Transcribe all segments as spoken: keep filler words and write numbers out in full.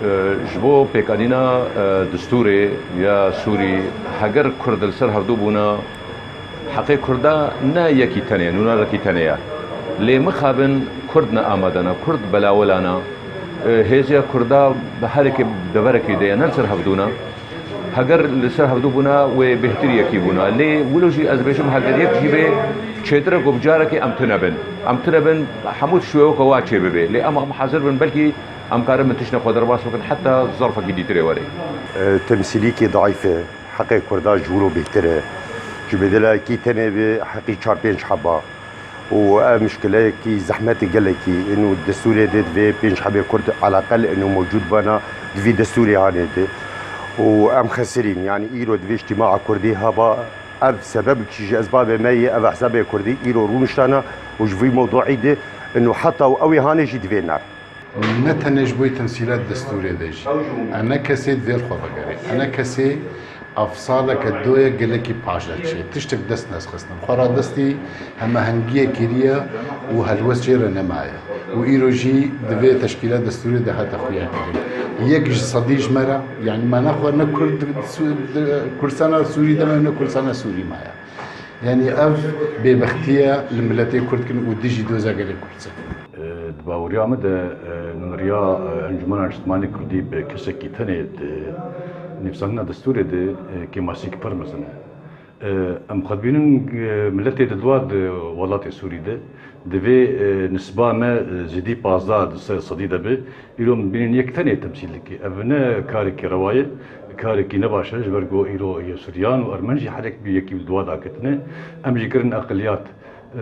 Ji bo pêkanîna, e, destûrê ya Sûrî, heger Kurd li ser hevdû bûna, heqê Kurda ne yekî tenê, nûnerekî tenê ye. Lê mixabin Kurd ne amade ne, Kurd belawela ne. E, hêziya Kurda bi herêkê deverekî de ye, ne li ser hevdû ne. Heger li ser hevdû bûna, wê bêhtir yekî bûna. Lê wilo jî ez dibêjim, heger yek jî bê, çêtir e ku bi carekê em tune bin. Em tune bin, hemû tişt wê weke wa çê bibe. Lê em, em hazir bin, belkî em karin min tiştine xwe derbas bikin, heta zerfekî dîtirê were. E, temsîlîkê daîf e, heqê Kurda ji wilo bêhtir e. Ji bedelekî tenê bi heqî çar pênc heba. Û ev mişkileyekî zehmetê gelekî. Ino destûrê de divê pênc hebê Kurd eleqel ino mewcûd bana di vî destûrê hanê de. Û em xesirîn, yanî îro divê îctîmaa Kurdî heba. Ev sebebekî ji ezbabê me yê, ev ehzabê Kurdî îro rûniştana û ji vî mewduî de ino heta û ew ê hanê jî divê ner. Ne tenê ji bo temsîla destûrê de jî. Ene kesê divê li xwe vegerê. Ene kesê ev saleke doye gelekî paş de çê. Tiştek dest nexistin. Xwe radestî hemahengiyê kiriye û helwest jê re nemaye. Û îro jî divê teşkîla destûrê de hate xuya kirin. Yek ji sedî ji me re, yanî me nexwe ne Kurd, Su-, Kurdistana Sûrî de me ne Kurdistana Sûrî maye. Yanî ev bêbextiye li miletê Kurd kin û dijî doza gelê Kurd se. Di baweriya min de, e, nûneriya, e, Encûmena Niştimanî Kurdî bi kesekî tenê di nivîsandina destûrê de, e, kêmasîk pir mezin e. E, em xwe dibînin, e, miletê di dua di welatê Sûrî de divê, e, nisba me, e, zêdî pazdeh di se-, sedî de be. Îro min bînin yek tenê temsîl dike. Ev ne karekî rewa ye, karekî ne baş e, ji ber ku îro yê Suryan û Ermen jî herek bi yekî bi dua daketine. Em jî kirin eqiliyat.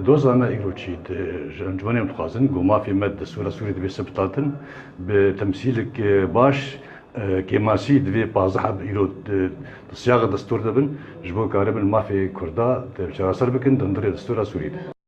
Doza me îro çi di, ji encûmenê em dixwazin ku mafê me di destûra Sûrî divê sebitaltin, bi temsîlek, e, baş, e, kêmasî divê pazdeh heb îro di, di siyaxa destûr de bin, ji bo karibin mafê Kurda di çareser bikin di hundirê destûra Sûrî de.